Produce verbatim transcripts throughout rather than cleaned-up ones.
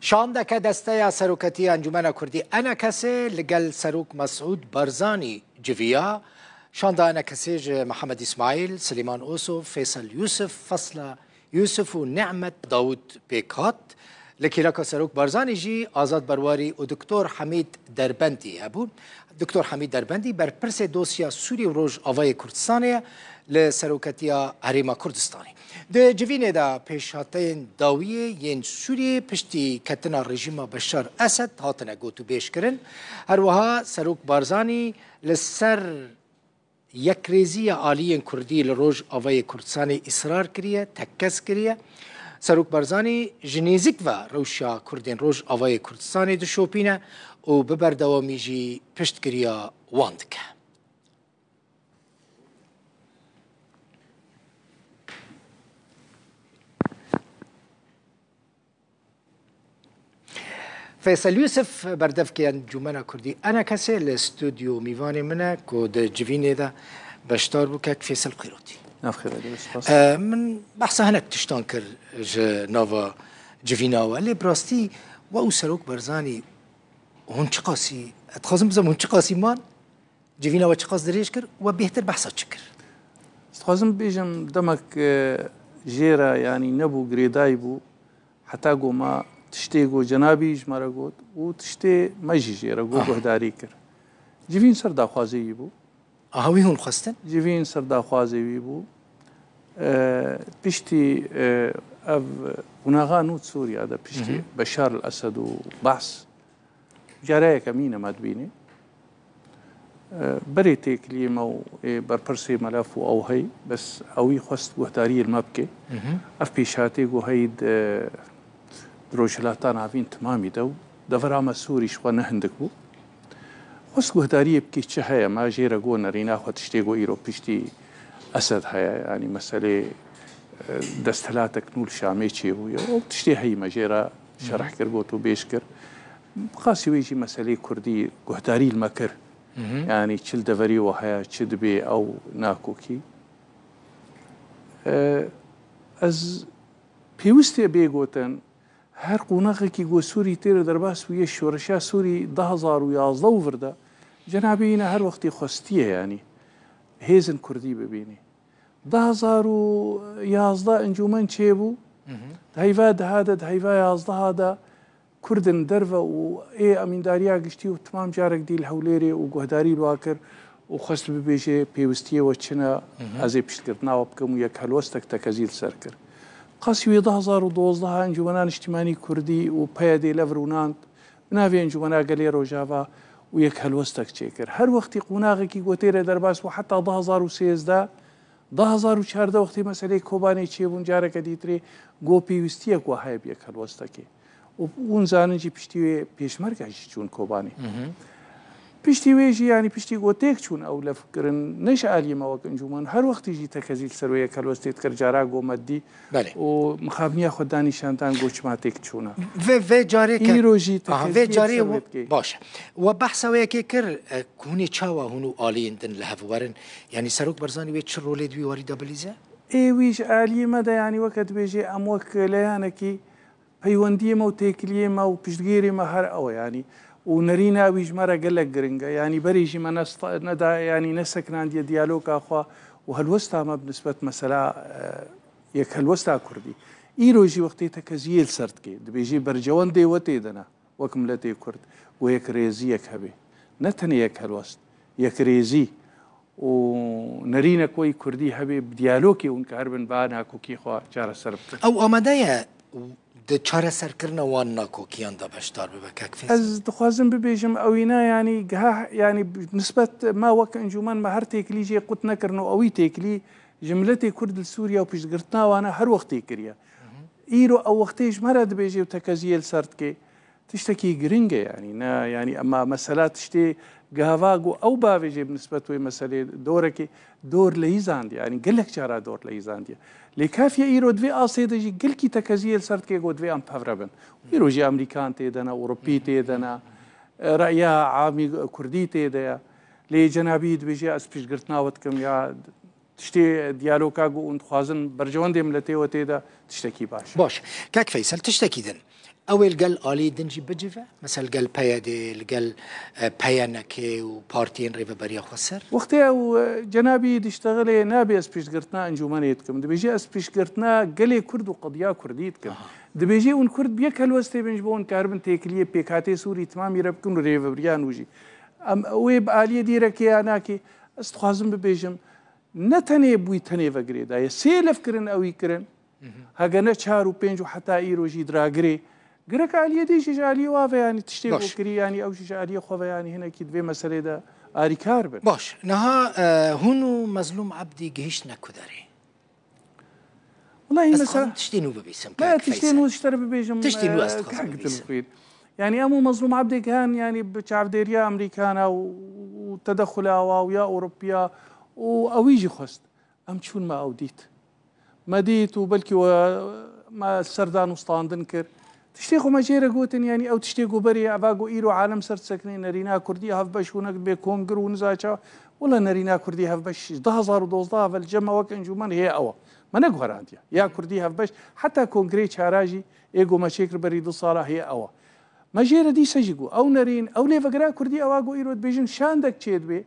Şandeke desteya seroketiya Encûmena Kurdî, ENKSê, li gel Serok Mesûd Barzanî civiya. Şanda ENKSê ji Mihemed Îsmaîl, Silêman Osuf, Feysel Yûsif, Fesla Yûsif û Nîmet Dawûd pêk hat. Li kêleka Serok Barzanî jî Azad Berwarî û Doktor Hemîd Derbendî hebûn. Doktor Hemîd Derbendî berpirsê dosya Sûriyê û Rojavayê Kurdistanê ye li Seroketiya Herêma Kurdistanê. Di civînê de pêşhateyên dawiyê yên Sûriyê piştî ketina rejîma Beşar Esed hatine gotûbêjkirin. Her wiha Serok Barzanî li ser yekrêziya aliyên Kurdî li Rojavayê Kurdistanê îsrar kiriye, tekkez kiriye. Serok Barzanî ji nêzîk ve rewşa Kurdên Rojavayê Kurdistanê dişopîne û bi berdewamî jî piştgiriya wan dike. Feysel Yûsif, berdevkê Encûmena Kurdî ENKSê, li stûdyo mîvanê min e ku di civînê de beşdar bû, kek Feysel Xîrotî. Nav xêr be, spas. E, min behsa hinek tiştan kir ji nava civîna we, lê bi rastî we û Serok Barzanî hûn çiqasî, ez dixwazim bizim hûn çiqasî man, civîna we çiqas dirêj kir, we bêhtir behsa çi kir? Ez dixwazim bibêjim, demek, e, jê re, yanî nebû, girêdayî bû. Heta ku me tiştê ku cenabî ji me re got û tiştê me jî jê re got, Ah. guhdarî kir. Civîn ser daxwazê wî bû. Aha, wî hûn xwestin? Civîn ser daxwazê wî bû. E, piştî, e, ev qonaxa nû Sûriya de piştî Mhm. Beşar el Esed û Baas Cara yekemîn e me dibînî. E, berê têkiliyê me û ê berpirsê melef û ew hey, bes ewî xwest guhdariyê li me bike. Mhm. Ev pêşhatê ku hey di, di Rojhilata Navîn timamî de û devera me Sûrî ji xwe ne hindik bû. Xwest guhdariyê bike çi heye, me jê re got nerîna xwe tiştê ku îro piştî Esed heye, yanî meselê, e, desthilatek nû li Şamê çêbûye. Ew tiştê heyî me jê re şerh kir, gotûbêj kir. Bi xasî wê jî meselê Kurdî guhdarî li me kir. Mhm. Yanî çi li deverê we heye, çi dibê ew nakokî. E, ez pêwistê bê gotin, her qonaxekî ku Sûrî tê re derbas bûye, şoreşa Sûrî du hazar û yazdeh û vir de, cenabê wî ne her wextî xwestiye, yanî hêzên Kurdî bibînî. Du hazar û yazdeh encûmen çêbû, Mhm. di heyva deha de, di heyva yazdeha de Kurdên derve û ê emîndariya giştî û timam carek dî li Hewlêrê û guhdarî li wa kir û xwest bibêje pêwistiyê we çi ne, Mhm. ez ê piştgirtina we bikim û yek helwestek tekezî li ser kir. Qasî wê du hazar û dozdeh encûmena niştîmanî Kurdî û P Y D li vir rûnand, bi navê Encûmena Gelê Rojava û yek helwestek çêkir. Her wextî qonaxekî ku tê re derbas bû heta du hazar û sêzdeh, du hazar û çardeh wextê meseleyê Kobanê çêbûn, careke dîtirê got pêwîstiyek wa heye bi yek helwestekê. Û hûn zanin jî piştî wê Pêşmerge jî çûn Kobanê. Mhm. Piştî wê jî, yanî piştî ku têk çûn ew lef kirin, ne ji aliyê me wek encûmen, her wextî jî tekezî li ser wê yek helwestê dikir, cara got me dî Belê. û mixabiniya xwe danîşandan got çima têk çûna. Vê, vê carê ke-, Îro jî Aha, vê tekezî carê ser wê we-, dikê. Baş e. We behsa wê yekê kir, e, ku hûn ê çawa hûn û aliyên din li hev werin? Yanî Serok Barzanî wê çi rolê di wî warî de bilîze? Ê wî ji aliyê me de, yanî weke dibêjê em wek leyanekî peywendiyê me û têkiliyê me û piştgêrê me her ew e, yanî û nerîna wî ji me re gelek giring e. Yanî berê jî me ne sta-, neda, yanî nesekinandiye diyaloga xwe û helwesta me bi nisbet mesela, e, yek helwesta Kurdî. Îro jî wextê tekeziyê li ser dike, dibêjê bercewendê we tê de ne, wek miletê Kurd, û yek rêziyek hebe. Ne tenê yek helwest, yek rêzî û nerînek weyî Kurdî hebe, bi diyalogê hûn kahribin va nakokî xwe çareser bikin. Ew amade ye di çareserkirina wan nakokiyan de beşdar bibe, kek Feyz? Ez dixwazim bibêjim, ewîna, yanî, giha, yanî, nisbet me wek encûmen me her têkilî jê qut nekirin û ewî têkilî ji miletê Kurd li Sûriye û piştgirtina wan e her wextê kiriye. Îro ew wextê ji me re dibêje û tekeziyê li ser dike. Tiştekî giring e, yanî, ne, yanî, ema mesela tiştê gava ku ew bavêje bi nisbet wê meselê dorekê dor leyîzandiye, yanî gelek cara dor leyîzandiye. Lê kafiye îro di vê astê de jî gelkî tekeziyê li ser dike ku divê em pevre bin. Îro jî Amerîkan tê de ne, Ewropî tê de ne, reya amî Kurdî tê de ye. Lê cenabî dibêje ez piştgirtina we dikim ya tiştê diyaloga ku hûn dixwazin berjewendê miletê we tê de tiştekî baş e. Baş. Kek Feysel, tiştekî din. Ew ê li gel aliyê din jî bicive? Mesela li gel P Y D, li gel, e, P Y N K û partiyên Rêveberiya Xweser? Wextê ew, e, cenabî diştexilê, nabê ez piştgirtina encûmenê dikim. Dibêje ez piştgirtina gelê Kurd û qediya Kurdî dikim. Aha. Dibêje hûn Kurd bi yek helwestê bin ji bo hûn karibin têkiliyê pêkhatê Sûrî timamî re bikin û rêveberiya nû jî. Em wê bi aliyê dî re kê ya nakê? Ez dixwazim bibêjim, ne tenê bûyî tenê ve girêdayî ye. Sê lefkirin ewî kirin. Hegene çar û pênc û heta îro jî diragirê. Girek aliyê dî jî ji aliyê wa ve yanî tiştê Baş. Ku kirî yanî ew jî ji aliyê xwe ve yanî hinekî di vê meselê de arîkar bin. Baş. Niha, e, hûn û Mezlûm Ebdî gihîştine ku derê? Wela hîn Ez mesela dixwazim tiştê nû bibîsim, Me kak tiştê Feysel. Nû ji te re bibêjim. Tiştê nû ez e, dixwazim kak bibîsim. Dilxwîr. Yanî em û Mezlûm Ebdê gihan yanî bi çavdêriya Amerîkana û, û tedexula wa û ya Ewropiya û ewî jî xwest. Em çûn me ew dît. Me dît û belkî we me ser dan û standin kir. Tiştê xwe me jê re gotin, yanî ew tiştê ku berê eva ku îro alem ser disekinê nerîna kurdî hevbeş û nek bê kongir û niza çawa. Wela nerîna kurdî hevbeş ji du hezar û dozdeh ve li cem me wek encûmen hê ew e. Me neguherandiye. Ya kurdî hevbeş heta kongirê çara jî ê ku me çêkir berî du sala hê ew e. Me jê re dîse jî got, ew nerîn, ew lêvegera kurdî ewa ku îro dibêjin şandek çêdibê,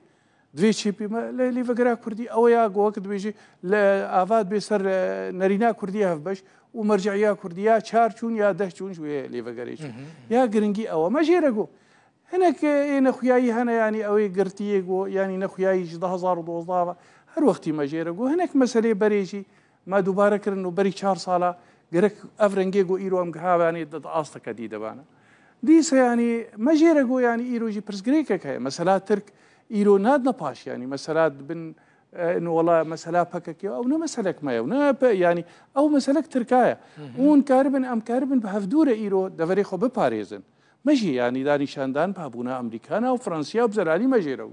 divê çê pê me lê lêvegera kurdî ew ya ku wek dibêjî li ava dibê ser, e, nerîna kurdî hevbeş û merce'iya kurdî ya çar çûn ya deh çûn ji wê lêvegerê çûn. Ya giringî ew e. Me jê re got, hinek, e, ê nexuyayî hene, yanî ew ê girtiyê got, yanî nexuyayî ji du hezar û dozdeh ve her wextî me jê re got. Hinek meselê berê jî me dubare kirin û berî çar sala gerek ev rengê ku îro em gihavanê di, di asteke dî de bane. Dîse yanî me jê re got, yanî îro jî pirsgirêkek heye. Mesela Tirk îro nadine paş, yanî mesela dibin, e, no wela mesela P K K, ew ne meselek me ye, ne pe, yanî ew meselek Tirka ye. Hı hı. Hûn karibin, em karibin bi hevdû re îro deverê xwe biparêzin. Me jî yanî da nîşandan bi hebûna Amerîkana û Fransiya û bi zelalî me jê re got.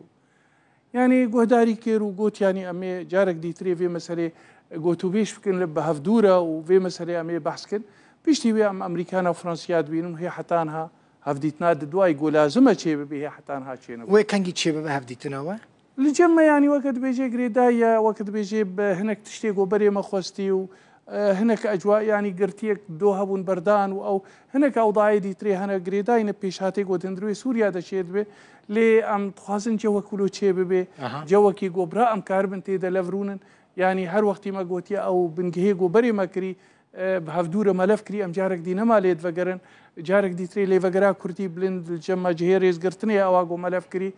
Yanî guhdarî kir û got, yanî em ê carek dîtirê vê meselê gotûbêj bikin li bi hevdû re û vê meselê em ê behs kin. Piştî wê em Amerîkana û Fransiya dibînin û hê heta niha hevdîtina di duayî ku lazim e çê bibê, hê heta niha çê nebû. Wê kengî çê bibe hevdîtina we? Li cem me yanî weke dibêjê girêdayî ye, weke dibêjê bi hinek tiştê ku berê me xwestî û E, hinek ecwa, yanî girtiyek do hebûn berdan û ew hinek ewdayê dîtirê hene girêdayî ne pêşhatê ku di hundirê Sûriya de çêdibe. Lê em dixwazin cewek wilo çêbibe. Aha. Cewekî ku bira em karibin tê de lev rûnin. Yanî her wextî me gotiye ew bingehê ku berê me kirî, e, bi hevdû re me lev kirî, em carek dî nema lê divegerin. Carek dîtirê lêvegera kurdî bilind li cem me cihê rêzgirtinê ye ewa ku me lev kirî.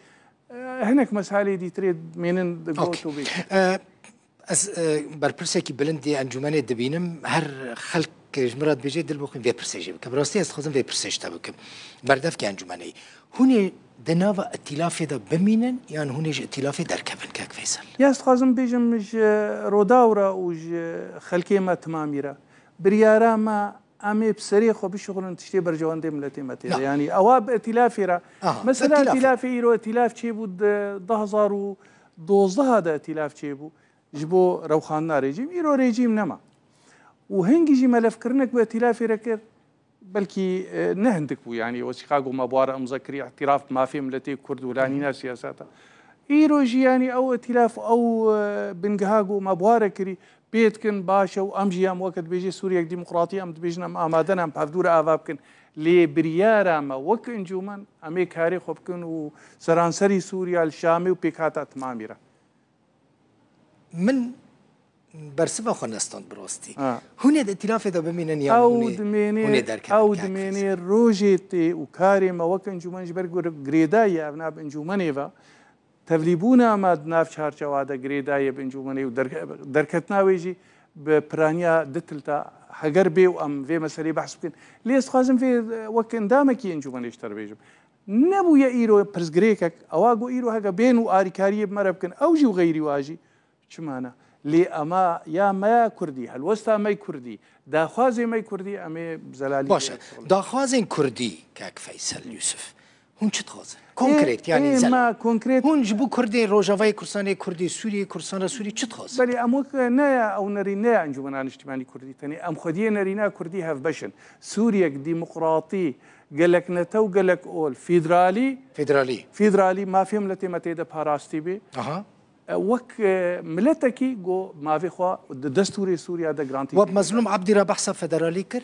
E, hinek mesalê dîtirê mênin di got Okey. Û bê. E, Ez, e, berpirsekî bilind yê encûmenê dibînim, her xelk ji min re dibêje, dil bixwîn vê pirsê jê bike. Bi rastî ez dixwazim vê pirsê ji te bikim. Berdevkê encûmenê yî. Hûn ê di nava îtîlafê de bimînin yan hûn ê ji îtîlafê derkevin, kek Feysel? Ya ez dixwazim bêjim ji Rodaw re û ji xelkê me timamî re. Biryara me em ê bi serê xwe bişuxulin tiştê berjewendê miletê me tê de. Ya. Yanî ewa bi îtîlafê re. Aha, Mesela îtîlafê. Îtîlafê îro îtîlaf çêbû di du hezar û dozdeh de îtîlaf çêbû. Ji bo rewxandina rejîm, îro rejîm nema. Û hingî jî me levkirinek bi îtîlafê re kir, belkî, e, ne hindik bû, yanî wesîqa ku me bi wa re imza kirî, îtîraf bi mafê miletê Kurd û lanîna siyaseta. Îro jî, yanî ew îtîlaf, ew, e, bingeha ku me bi wa re kirî, pê dikin, baş e û em jî em weke dibêjê Sûriyek Demokratî, em dibêjin em amade ne, em bi hevdû re ava bikin. Lê biryara me wek encûmen, em ê karê xwe bikin û seranserî Sûriya li Şamê û pêkhata timamî re. Min bersiva xwe nestand bi rastî. Ha. Hûn ê di îtîlafê de bimînin yan Ew hûn ê, dimênê, hûn ê derkevin ew kak dimênê Feysel? Rojê tê û karê me wek encûmen ji ber gir-, girêdayî ye, ev nav encûmenê ve. Tevlîbûna me di nav çarçewa de girêdayî ye bi encûmenê û derke-, derketina wê jî bi piraniya di tilta heger bê û em vê meselê behs bikin. Lê ez dixwazim vê, e, wek endamekî encûmenê ji te re bêjim. Nebûye îro pirsgirêkek, ewa ku îro heke bên û arîkariyê bi me re bikin, ew jî û xeyrî wa jî çima ne? Lê ema ya me ya kurdî, helwesta me kurdî, daxwazê me kurdî, em ê bi zelalî Baş e. Daxwazên kurdî, kek Feysel Yûsif, hûn çi dixwazin? Konkret, Ê, yanî ê, zel. Me konkret Hûn ji bo kurdê Rojavayê Kurdistanê, kurdê Sûriyê, Kurdistana Sûrî çi dixwazin? Belê em wek ne ya ew nerîn, ne ya Encûmena Niştimanî Kurdî tenê. Em xwediyê nerîna kurdî hevbeş in. Sûriyek demokratî, gelek netew, gelek ol, federalî, Federalî. Federalî, mafê miletê me tê de parastî bê. Aha. E, wek, e, miletekî go mavê xwe di destûrê Sûriya de garantî We bi bê. Mezlûm Ebdî re behsa federalî kir?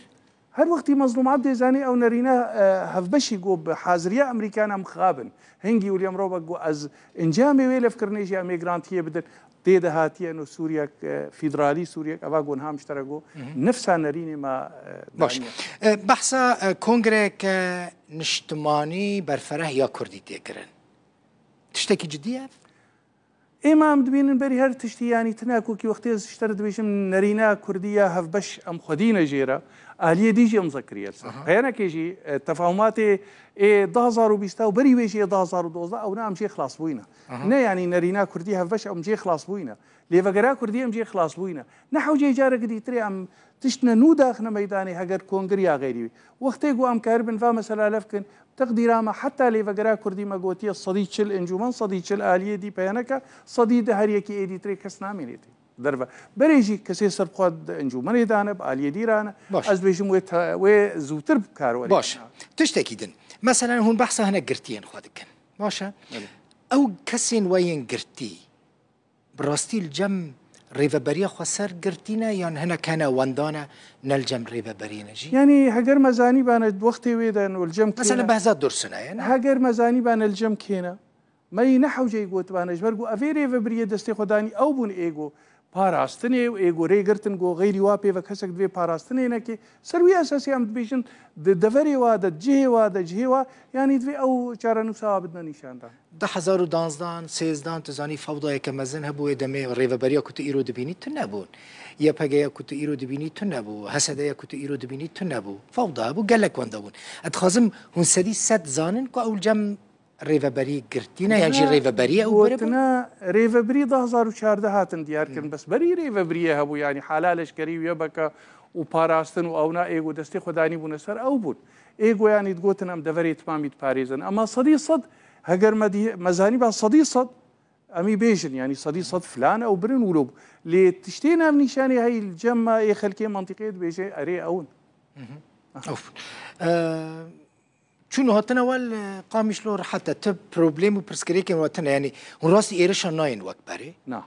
Her wextî Mezlûm Ebdê zanî ew nerîna, e, hevbeşî got bi haziriya Amerîkan em xabin. Hingî William Roberts got, ez encamê wê levkirinê jî em ê garantiyê bidin. Tê de hatiye no Sûriyek, e, fîdralî Sûriyek, eva got niha miştere got. Nifsa nerînê me, e, Baş. daniye. E, behsa, e, kongreyeke niştimanî berfereh ya Kurdî tê kirin. Tiştekî cidî ye ev? Êma em dibînin berî her tiştî, yanî tune kokî wextê ez ji te re dibêjim nerîna Kurdî ya hevbeş em xwedî ne jê re, aliyê dî jî imze kiriye li ser. Aha. Peyanekê jî, e, tefahûmatê ê du hazar û bîst û berî wê jî ê du hazar û dozdeh ewna em jê xilas bûyne. Aha. Ne yanî nerîna Kurdî hevbeş em jê xilas bûyne. Lêvegera Kurdî em jê xilas bûyne. Ne hewceyê careke dîtirê em tiştine nû daxine meydanê heger kongir ya xeyrî wî. Wextê ku em karibin va mesela lev kin, teqdîra me heta lêvegera Kurdî me gotiye sedî çil encûmen, sedî çil aliyê dî peyaneke, sedî di her yekî ê dîtirê kes namînê tê derve. Berê jî kesê ser bi xwe di encûmenê de ne, bi aliyê dî re ne. Baş. Ez dibêjim wê te-, wê zûtir bi kar werê. Baş. Tiştekî din. Mesela hûn behsa hinek girtiyên xwe dikin. Baş e? Belê. Ew kesên we yên girtî, bi rastî li cem rêveberiya xweser girtî ne yan hinek hene wenda ne, ne li cem rêveberiyê ne jî? Yanî heger me zanîbane di wextê wê de no li cem kê ne? Mesela behsa Dursun e, ne? Heger me zanîbane li cem kê ne? Me yî ne hewceyî gotibane, ji ber ku evê rêvebiriyê destê xwe danî ew bûn ê ku parastinê û ê ku rê girtin ku xeyrî wa pê ve kesek divê parastinê neke. Ser wî esasî em dibêjin di deverê wa de, di cihê wa de, cihê wa, yanî divê ew çarenûsa wa bidine nîşandan. Du hezar û danzdan, sêzdan, tu zanî fewdayeke mezin hebû wê demê, rêveberiya ku tu îro dibînî tune bûn. Y P G ya ku tu îro dibînî tune bû. H S D ya ku tu îro dibînî tune bû. Fewda hebû, gelek wenda bûn. Ez dixwazim hûn sedî sed zanin ku ew li cem rêveberî girtî ne, yan jî rêveberî ew bere bû? Gotina rêvebirî du hezar û çardeh hatin diyar kirin. Bes berî rêvebiriyê hebû, yanî hala leşkerî û Y P G û parastin û ewna ê ku destê xwe danî bûne ser ew bûn. Ê ku yanî digotin em deverê timamî diparêzin. Ema sedî sed, heger me dî-, me zanîba sedî sed, em î bêjin, yanî sedî sed filan ew birin wilo bû. Lê tiştê navnîşanê hey li cem me ê xelkê mentiqê dibêje erê ew in. Of. Ee, çûn û hatina we li Qamişlo rehet e. Ti problem û pirsgirêkên we tune, yanî hûn rastî êrişa nayên wek berê? Na.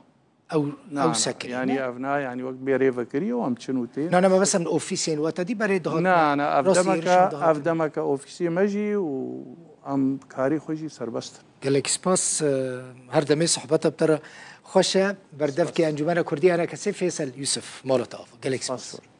Ew, Na, ew na. Sekirî, Yanî ne? Ev na, yanî wek bê rêvekirî û em çin û tên. Na, na, me bes em li ofîsên we te dî berê dihat. Na, na, ev Rastî demeke, êrişan dihatin. Ev demeke ofîsê me jî û em karî xwe jî serbest in. Gelek spas, e, her demê sohbeta bi te re xweş e. Berdevkê Encûmena Kurdî Enekesê Fêsel Yûsif, mala te ava. Gelek spas. Spas.